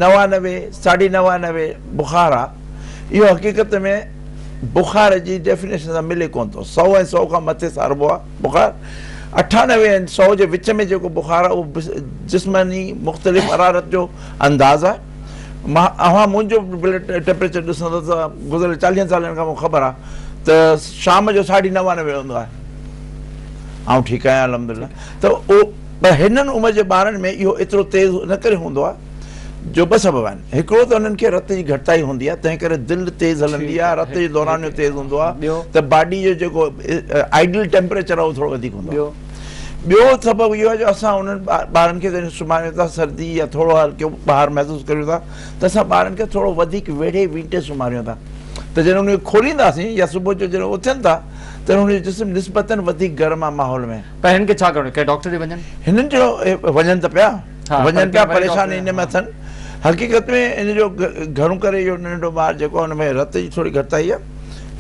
99 ساڍي 99 بخار آ اهو حقيقت ۾ بخار جي ڊيفينيشن سان ملي ڪونه ٿو 100 ۽ 100 کان مٿي ساربو آ بخار 98 ۽ 100 جي وچ ۾ جيڪو بخار آ اهو جسماني مختلف حرارت جو انداز آ مان اوهان منهنجو بلڊ ٽيمپريچر ڏسندو ته گذريل 40 سالن کان مون خبر آ ته شام جو ساڍي 99 هوندو آهي آئون ٺيڪ آهيان الحمدلله ته اهو پر هنن عمر جي ٻارن ۾ اهو ايترو تيز ان ڪري هوندو آهي جو ٻه سبب آهن هڪڙو ته انهن کي رت جي گهٽتائي هوندي آهي تنهن ڪري دل تيز هلندي آهي رت جو دورانيو تيز هوندو آهي ته باڊي جو جيڪو آئيڊل ٽيمپريچر آهي اهو ٿورو وڌيڪ هوندو آهي ٻيو سبب اهو آهي جو اسان انهن ٻارن کي جڏهن سمهاريون ٿا سردي يا ٿورو هلڪو ٻاهر محسوس ڪريون ٿا ته اسان ٻارن کي ٿورو وڌيڪ ويڙهي ويٽي سمهاريون ٿا ته جڏهن انهن کي کولينداسين يا صبح جو جڏهن اٿن ٿا ته انهن جو جسم نسبتاً وڌيڪ گرم آهي ماحول ۾. پر هنن کي ڇا ڪرڻو ڪنهن ڊاڪٽر ڏي وڃن؟ هنن جو وڃن ته پيا وڃن پيا پريشاني ان ۾ اٿن حقيقت ۾ ان جو گهڻو ڪري اهو ننڍو ٻار جيڪو آهي ان ۾ رت جي ٿوري گهٽتائي آهي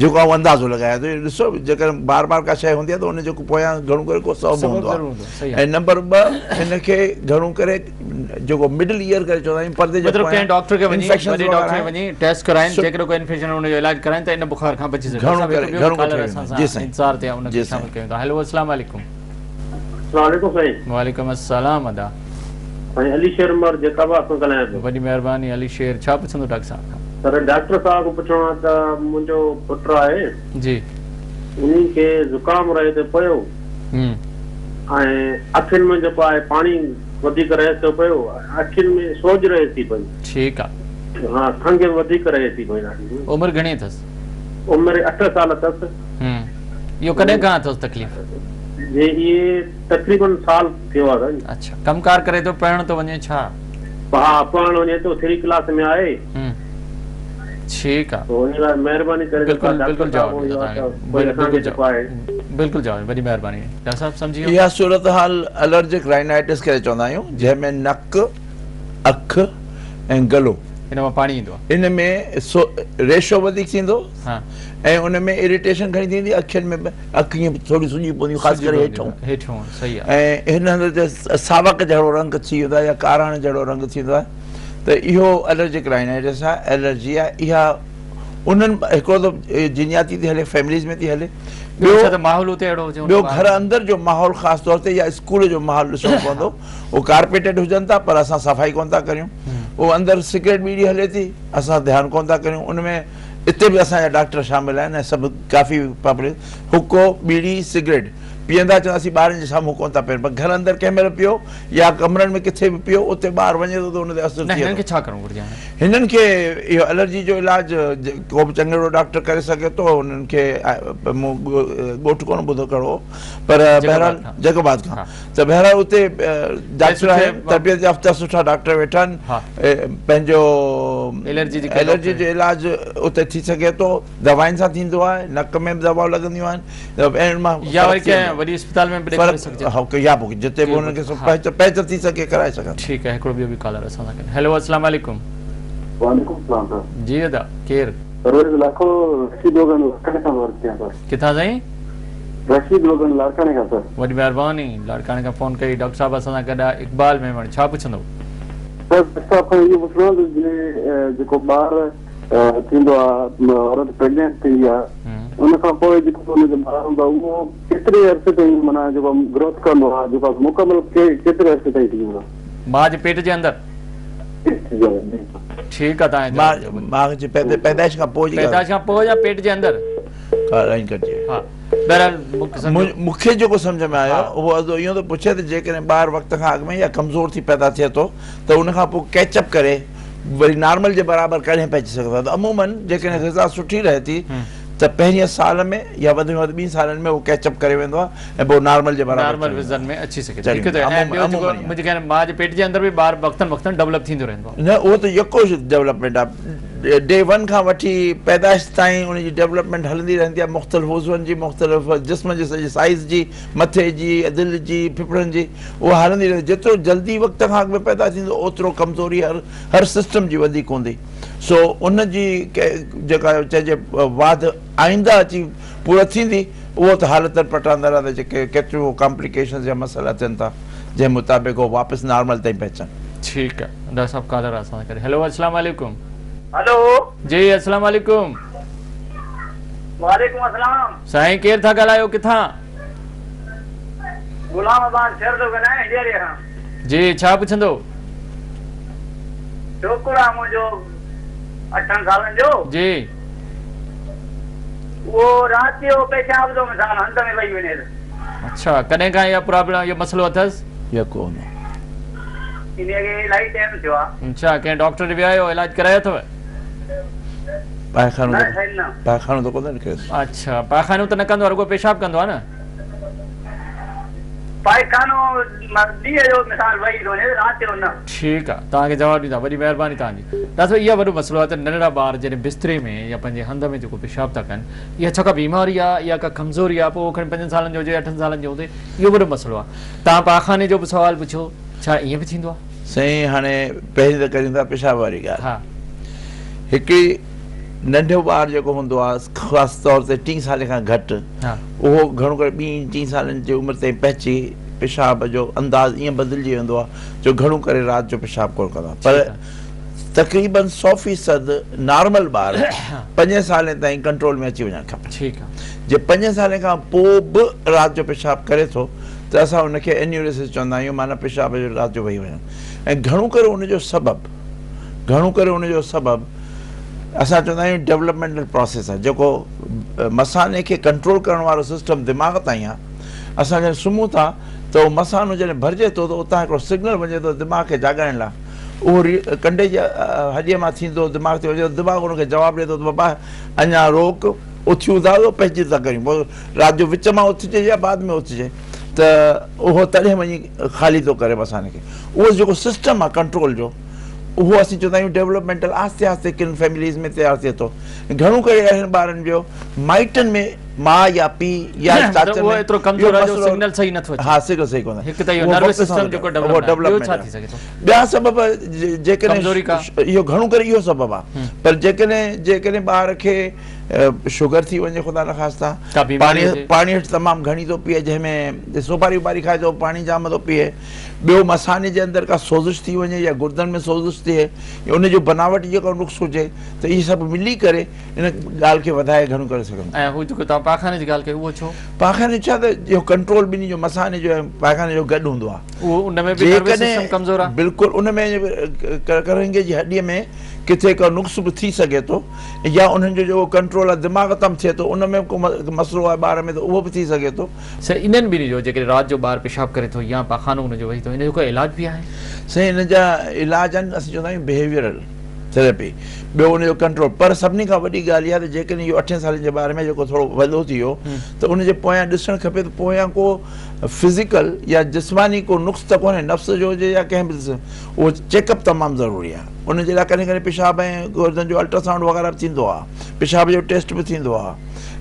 جيڪو آئون اندازو لڳايان ٿو ڏسو جيڪڏهن بار بار ڪا شيء هوندي آهي ته ان جو پويان گهڻو ڪري ڪو سبب هوندو آهي ۽ نمبر 2 هن کي گهڻو ڪري جيڪو مڊل ايئر ڪري چوندا آهيون پردي جي مطلب ڪنهن ڊاڪٽر کي وڃي وڏي ڊاڪٽر کي وڃي ٽيسٽ ڪرائين جيڪڏهن ڪو انفيڪشن ان جو علاج ڪرائين ته ان بخار کان بچي سگهن گهڻو ڪري گهڻو ڪالر اسان سان انتظار تي آهي ان کي شامل ڪيون ٿا هيلو السلام عليڪم. السلام عليڪم سائين. وعليڪم السلام ادا. سائين علي شير عمر جيڪب آباد کان ڳالهايان پيو. وڏي مهرباني علي شير ڇا پڇندو ڊاڪٽر صاحب کان. سر ڊاڪٽر صاحب کان پڇڻو آهي ته منهنجو پٽ آهي. جي. انهي کي زڪام رهي ٿو پيو. ۽ اکين ۾ جيڪو آهي پاڻي وڌيڪ رهيس ٿو پيو اکين ۾ سوڄ رهي ٿي پئي. ٺيڪ آ. ها کنگهه به وڌيڪ رهي ٿي پئي ڏاڍي. عمر گهڻي اٿس؟ عمر 8 سال اٿس. اهو ڪڏهن کان اٿس تڪليف؟ جي اهي تقريبن سال ٿيو آ سائين. اڇا ڪم ڪار ڪري ٿو پڙهڻ ٿو وڃي ڇا؟ ها پڙهڻ وڃي ٿو 3 ڪلاس ۾ آهي. ٺيڪ آ. ان لاء مهرباني ڪري بلڪل بلڪل جواب ڏيندا بلڪل جواب وڏي مهرباني ڊاڪٽر صاحب سمجهي ويو. اها صورتحال الرجڪ رائنائٽس ڪري چوندا آهيون جنهن ۾ نڪ، اک ۽ گلو ان مان پاڻي ايندو آهي. ان ۾ ريشو وڌيڪ ٿيندو ۽ ان ۾ اريٽيشن گهڻي ٿيندي اکين ۾ به اک ائين ٿوري سڄي پوندي خاص ڪري هيٺون هيٺون صحيح آهي ۽ هن هنڌ تي ساوڪ جهڙو رنگ ٿي ويندو آهي يا ڪاراڻ جهڙو رنگ ٿيندو آهي ته اهو الرجڪ رائنائٽس آهي الرجي آهي اها انهن هڪڙو ته جينياتي ٿي هلي فيمليز ۾ ٿي هلي ٻيو ڇا ته ماحول اتي اهڙو هجي ٻيو گهر اندر جو ماحول خاص طور تي يا اسڪول جو ماحول ڏسڻو پوندو اهو ڪارپيٽيڊ هجن ٿا پر اسان صفائي ڪونه ٿا ڪريون اهو اندر سگريٽ ٻيڙي هلي ٿي اسان ڌيان ڪونه ٿا ڪريون ان ۾ اتي به اسان جا ڊاڪٽر شامل آهن ۽ سڀ ڪافي پاپوليشن حقو ٻيڙي سگريٽ پيئندا چوندا اسين ٻارن جي سامهون ڪونه ٿا پيئن پر گهر اندر ڪنهن مهل پيو يا ڪمرن ۾ ڪٿي به پيو اتي ٻار وڃي ٿو ته ان تي اثر نه ٿئي هنن ٿو. کي ڇا ڪرڻ گهرجي هاڻي؟ هنن کي اهو الرجي جو علاج ڪو به چڱيرو ڊاڪٽر ڪري سگهي ٿو هنن کي مون ڳوٺ ڪونه ٻڌو ڪهڙو هو پر بهرحال جيڪب آباد کان ته بهرحال اتي ڊاڪٽر آهن تربيت يافته سٺا ڊاڪٽر ويٺا آهن پنهنجو الرجي جو علاج اتي ٿي سگهي ٿو دوائن سان ٿيندو آهي نڪ ۾ به دوائون لڳنديون آهن يا وري ڪنهن وڏي اسپتال ۾ به ڏيکاري سگهجي ٿو يا پوء جتي به انهن کي پهچ ٿي سگهي ڪرائي سگهن ٺيڪ آهي هڪڙو ٻيو به ڪالر اسان سان گڏ هيلو السلام عليڪم. وعليڪم السلام سر. جي ادا ڪير؟ پرويز لاکو رشيد دوغن لاڙڪاڻي کان ٿو عرض ڪيان سر. ڪٿان سائين؟ رشيد وڳڻ لاڙڪاڻي کان سر. وڏي مهرباني لاڙڪاڻي کان فون ڪئي ڊاڪٽر صاحب اسان سان گڏ آهي اقبال ميمڻ ڇا پڇندو. سر ڊاڪٽر صاحب کان اهو پڇڻو آهي ته جي جيڪو ٻار ٿيندو آهي عورت پريگنينٽ ٿيندي آهي ان کان پوء جيڪو ان جو ٻار هوندو آهي اهو ڪيتري عرصي تائين معنيٰ جيڪو گروٿ ڪندو آهي جيڪو مڪمل ڪيتري عرصي تائين ٿي ويندو آهي. ماء جي پيٽ جي اندر. ٺيڪ آ تان ماء جي پيدائش کان پوء جي پيدائش کان پوء يا پيٽ جي اندر لائين ڪٽجي ها بهرحال مون کي جيڪو سمجهه ۾ آيو اهو ادو اهو ٿو پڇي ته جيڪڏهن ٻار وقت کان اڳ ۾ يا ڪمزور ٿي پيدا ٿئي ٿو ته ان کان پوء ڪيچ اپ ڪري وري نارمل جي برابر ڪڏهن پهچي سگهندو ته عموماً جيڪڏهن غذا سٺي رهي ٿي ته پهرين سال ۾ يا وڌ ۾ وڌ ٻن سالن ۾ اهو ڪيچ اپ ڪري ويندو آهي ۽ پوء نارمل جي برابر نارمل وزن ۾ اچي سگهي ٿو. هڪ ته ۽ ٻيو جيڪو منهنجي خيال ۾ ماء جي پيٽ جي اندر به ٻار وقتن وقتن ڊولپ ٿيندو رهندو آهي. نه اهو ته يڪو ڊولپمينٽ آهي ڊي ون کان وٺي پيدائش تائين ان جي ڊولپمينٽ هلندي رهندي آهي مختلف عضون جي مختلف جسم جي سڄي سائيز جي مٿي جي دل جي ڦڦڙن جي اها هلندي رهندي جيترو جلدي وقت کان اڳ ۾ پيدا ٿيندو اوترو ڪمزوري هر هر سسٽم جي وڌيڪ هوندي. سو ان جي جيڪا چئجي واڌ آئنده اچي پورا ٿيندي اهو ته حالتن پٽاندر آهي ته جيڪي ڪيتريون ڪامپليڪيشنز يا مسئلا ٿين ٿا جنهن مطابق هو واپس نارمل تائين پهچن. ٺيڪ آ ڊاڪٽر صاحب ڪالر اسان سان گڏ هيلو اسلام عليڪم. هلو. جي اسلام عليڪم. وعليڪم السلام. سائين ڪير ٿا ڳالهايو ڪٿان. غلام عباس شر ٿو ڳالهايان هنڊياري کان. جي ڇا پڇندو. ڇوڪرو آ منهنجو اٺن سالن جو. جي. اهو رات جو پيشاب ٿو مثال هنڌ ۾ وهي وڃيس. اڇا ڪڏهن کان اها پرابلم اهو مسئلو اٿس. يڪو هوندو. انهي کي الاهي ٽائيم ٿيو آ. اڇا ڪنهن ڊاڪٽر ڏي ويا آهيو علاج ڪرايو اٿو. پائخانو نه سائين نه. پائخانو ته ڪونه نڪريس. اڇا پائخانو ته نه ڪندو آ رڳو پيشاب ڪندو آ نه. پائخانو ڏينهن جو مثال وهي ٿو وڃي رات جو نه. ٺيڪ آ توهان کي جواب ڏيندا وڏي مهرباني توهان جي. ڊاڪٽر صاحب اها وڏو مسئلو آهي ته ننڍڙا ٻار جڏهن بستري ۾ يا پنهنجي هنڌ ۾ جيڪو پيشاب ٿا ڪن اها ڇا ڪا بيماري آ يا ڪا ڪمزوري آ پوء اهو کڻي پنجن سالن جو هجي اٺن سالن جو هجي اهو وڏو مسئلو آ توهان پاخاني جو به سوال پڇيو ڇا ائين به ٿيندو آ. سائين هاڻي پهرين ته ڪريون ٿا پيشاب واري ڳالهه هڪڙي ننڍو ٻار جيڪو هوندو آ خاص طور تي ٽين سالي کان گهٽ اهو گهڻو ڪري ٻين ٽين سالن جي عمر تائين پهچي پيشاب جو انداز ائين بدلجي ويندو آهي جو گهڻو ڪري رات جو پيشاب ڪونه ڪندو آهي پر تقريبن سو فيصد نارمل ٻار پنجين سالين تائين ڪنٽرول ۾ اچي وڃڻ کپي جي پنجين سالين کان پوء به رات جو پيشاب ڪري ٿو ته اسان ان کي انيوريسس چوندا آهيون معنيٰ پيشاب جو رات جو وهي وڃڻ ۽ گهڻو ڪري ان جو سبب گهڻو ڪري ان جو سبب اسان چوندا آهيون ڊولپمينٽل پراسيس آهي جيڪو مثاني کي ڪنٽرول ڪرڻ وارو سسٽم دماغ تائين آهي اسان جڏهن سمهون ٿا ته اهو مثانو جڏهن ڀرجي ٿو ته اتان هڪڙو سگنل وڃي ٿو دماغ کي جاڳائڻ لاء اهو ڪنڊي جي هڏي مان ٿيندو دماغ تي وڃي ٿو دماغ ان کي جواب ڏئي ٿو ته بابا اڃا روڪ اٿيون ٿا ته پنهنجي ٿا ڪريون پوء رات جو وچ مان اٿجي يا بعد ۾ اٿجي ته اهو تڏهن وڃي خالي ٿو ڪري مثاني کي اهو جيڪو سسٽم آهي ڪنٽرول جو اهو اسين چوندا آهيون ڊولپمينٽل آهستي آهستي ڪن فيمليز ۾ تيار ٿئي ٿو گهڻو ڪري اهڙن ٻارن جو مائٽن ۾ ماء يا پيء يا چاچن ۾ اهو ايترو ڪمزور آهي جو سگنل صحيح نٿو اچي ها سگنل صحيح ڪونه هڪ ته اهو نروس سسٽم جيڪو ڊولپ ٻيو ڇا ٿي سگهي ٿو ٻيا سبب جيڪڏهن اهو گهڻو ڪري اهو سبب آهي پر جيڪڏهن جيڪڏهن ٻار کي شگر ٿي وڃي خدا نخواسته پاڻي پاڻي تمام گهڻي ٿو پيئي جنهن ۾ سوپاري ووپاري کائي ٿو پاڻي جام ٿو پيئي ٻيو مثاني جي اندر ڪا سوزش ٿي وڃي يا گردن ۾ سوزش ٿئي يا ان جو بناوٽ جيڪو نقص هجي ته اهي سڀ ملي ڪري ان ڳالهه کي وڌائي گهڻو ڪري سگهن ٿا. ۽ هو جيڪو توهان پاخاني جي ڳالهه ڪئي اهو ڇو؟ پاخاني ڇا ته اهو ڪنٽرول ٻنهي جو مثاني جو ۽ پاخاني جو گڏ هوندو آهي. اهو ان ۾ به نروس سسٽم ڪمزور آهي. بلڪل ان ۾ ڪرنگهي جي هڏي ۾ ڪٿي ڪو نقص به ٿي سگهي ٿو يا انهن جو جيڪو ڪنٽرول آهي دماغ تان به ٿئي ٿو ان ۾ به ڪو مسئلو آهي ٻار ۾ ته اهو به ٿي سگهي ٿو. سائين انهن ٻنهي جو جيڪڏهن رات جو ٻار پيشاب ڪري ٿو يا پاخانو ان جو وهي ٿو ان جو ڪو علاج به آهي؟ سائين ان جا علاج آهن اسين چوندا آهيون بهيويئرل ٿيراپي ٻيو ان جو ڪنٽرول پر سڀني کان وڏي ڳالهه اها ته جيڪڏهن اهو اٺين سالن جي ٻار ۾ جيڪو ٿورو وڏو ٿي ويو ته ان جي پويان ڏسڻ کپي ته پويان ڪو فزيڪل يا جسماني ڪو نقص ته ڪونهي نفس جو هجي يا ڪنهن به اهو چيڪ اپ تمام ضروري آهي ان جي لاء ڪڏهن ڪڏهن پيشاب ۽ گردن جو الٽراسائونڊ وغيره به ٿيندو آهي پيشاب جو ٽيسٽ به ٿيندو آهي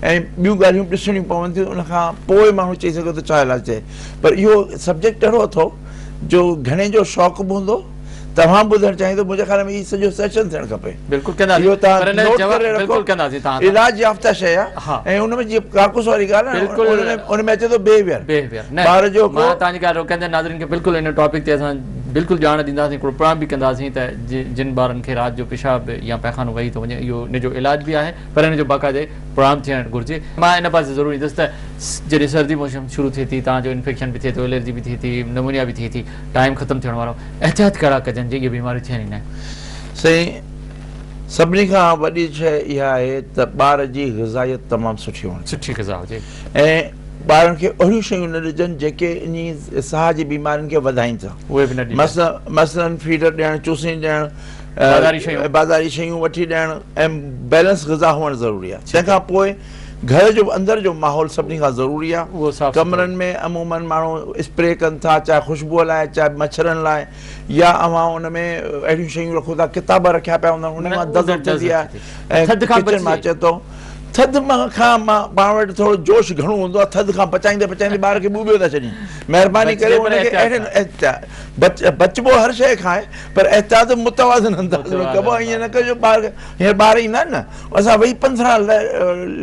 ۽ ٻيون ڳالهيون به ڏسڻيون پون ٿيون ان کان پوء ماڻهو چئي سگهي ٿو ڇا علاج ٿئي پر اهو سبجيڪٽ اهڙو اٿو جو گهڻي جو شوق به هوندو توهان ٻڌڻ چاهيندو منهنجي خيال ۾ هي سڄو سيشن ٿيڻ کپي. بلڪل ڪنداسين اهو پر توهان ان جو نوٽ جواب ڪري رکو بلڪل ڪنداسين توهان سان. علاج يافته شيء آهي ها ۽ ان ۾ جيئن ڪاڪوس واري ڳالهه آهي بلڪل ان ۾ ان ۾ اچي ٿو بيهيويئر بيهيويئر نه ٻار جو مان هڪڙو توهان جي ڳالهه روڪيان ٿو ناظرين کي بلڪل ان ٽاپڪ تي اسان بلڪل ڄاڻ ڏينداسين هڪڙو پروگرام به ڪنداسين ته جن ٻارن کي رات جو پيشاب يا پائخانو وهي ٿو وڃي اهو ان جو علاج به آهي پر ان جو باقاعدي پروگرام ٿيڻ گهرجي مان ان پاسي ضرور ايندس ته جڏهن سردي موسم شروع ٿئي ٿي توهان جو انفيڪشن به ٿئي ٿو الرجي به ٿئي ٿي نمونيا به ٿئي ٿي ٽائيم ختم ٿيڻ وارو احتياط ڪهڙا ڪجن جي اهي بيماريون ٿين ئي نه. سائين سڀني کان وڏي شيء اها آهي ته ٻار جي غذائيت تمام سٺي هئڻ کپي. سٺي غذا هجي. ۽ ٻارن کي اهڙيون شيون نه ڏجن جيڪي انهي ساهه جي بيمارين کي وڌائين ٿا. اهي به نه ڏجن. مثلاً فيڊر ڏيڻ، چوسڻي ڏيڻ، بازاري شيون. بازاري شيون وٺي ڏيڻ ۽ بيلنس غذا هئڻ ضروري آهي. تنهن کان پوء گهر جو اندر جو ماحول سڀني کان ضروري آهي. ڪمرن ۾ عموماً ماڻهو اسپري ڪن ٿا چاهي خوشبوء لاء چاهي مڇرن لاء يا اوهان ان ۾ اهڙيون شيون رکو ٿا ڪتاب رکيا پيا هوندا آهن ان مان دز اٿندي آهي ۽ ڪچن مان اچي ٿو ٿڌ کان پاڻ وٽ ٿورو جوش گهڻو هوندو آهي ٿڌ کان بچائيندي بچائيندي ٻار کي ٻوٻيو ٿا ڇڏين مهرباني ڪري ان کي اهڙين بچبو هر شيء کان آهي پر احتياط متوازن انداز ۾ ڪبو آهي ائين نه ڪجو ٻار هينئر ٻار ايندا آهن نه اسان ويهي 15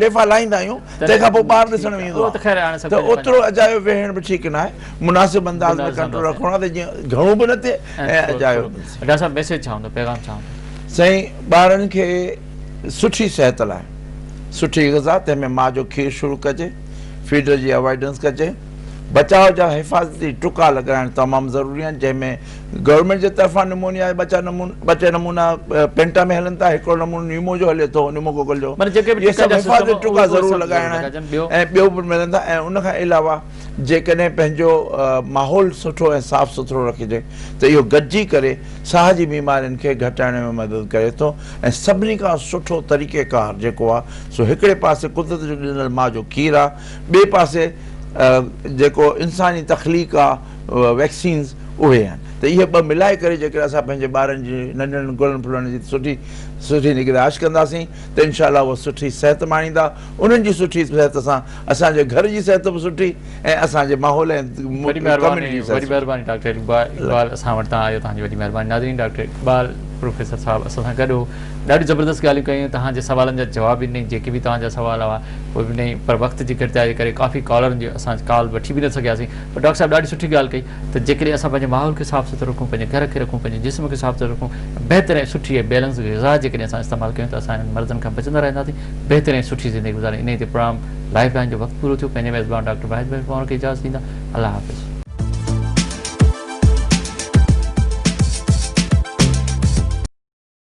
ليفا لاهيندا آهيون تنهن کان پوء ٻار ڏسڻ ۾ ايندو آهي ته اوترو اجايو ويهڻ به ٺيڪ ناهي مناسب انداز ۾ ڪنٽرول رکڻو آهي ته جيئن گهڻو به نه ٿئي ۽ اجايو به نه ٿئي. ڊاڪٽر صاحب ميسيج ڇا هوندو پيغام ڇا هوندو؟ سائين ٻارن کي سٺي صحت لاء سٺي غذا تنهن ۾ ماء جو کير شروع ڪجي فيڊر جي اوائڊنس ڪجي بچاء جا حفاظتي ٽڪا لڳرائڻ تمام ضروري آهن جنهن ۾ گورنمينٽ جي طرفان نمونيا جا ٻه ٽي نمونا پينٽا ۾ هلن ٿا هڪڙو نمونو نيمو جو هلي ٿو نيموڪوڪل جو اهي سڀ حفاظتي ٽڪا ضرور لڳائڻا آهن ۽ ٻيو به ملن ٿا ۽ ان کان علاوه جيڪڏهن پنهنجو ماحول سٺو ۽ صاف سٿرو رکجي ته اهو گڏجي ڪري ساهه جي بيمارين کي گهٽائڻ ۾ مدد ڪري ٿو ۽ سڀني کان سٺو طريقيڪار جيڪو آهي سو هڪڙي پاسي قدرت جو ڏنل ماء جو کير آهي ٻئي پاسي جيڪو انساني تخليق آ ويڪسينز اهي آهن ته اهي ٻه ملائي ڪري جيڪڏهن اسان پنهنجي ٻارن جي ننڍڙن گلن ڦلن جي سٺي سٺي نگهداشت ڪنداسين ته انشاء الله اهي سٺي صحت ماڻيندا انهن جي سٺي صحت سان اسان جي گهر جي صحت به سٺي ۽ اسان جي ماحول ۽ وڏي مهرباني ڪميونٽي جي صحت وڏي سٺي. مهرباني ڊاڪٽر اقبال اسان وٽ تان آيو توهان جي وڏي مهرباني ناظرين ڊاڪٽر اقبال پروفيسر صاحب اسان سان گڏ هو ڏاڍيون زبردست ڳالهيون ڪيون توهان جي سوالن جا جواب به ڏنائين جيڪي به توهان جا سوال هئا اهي به ڏنائين پر وقت جي گهٽتائي جي ڪري ڪافي ڪالرن جي اسان ڪال وٺي به نه سگهياسين پر ڊاڪٽر صاحب ڏاڍي سٺي ڳالهه ڪئي ته جيڪڏهن اسان پنهنجي ماحول کي صاف سٿرو رکون پنهنجي گهر کي رکون پنهنجي جسم کي صاف سٿرو رکون بهتر ۽ سٺي ۽ بيلنس غذا جيڪڏهن اسان استعمال ڪيون ته اسان انهن مرضن کان بچندا رهنداسين بهتر ۽ سٺي زندگي گذاري انهي تي پروگرام لائف لائن جو وقت پورو ٿيو پنهنجي ميزبان ڊاڪٽر واحد بخش پنهور کي اجازت ڏيندا الله حافظ.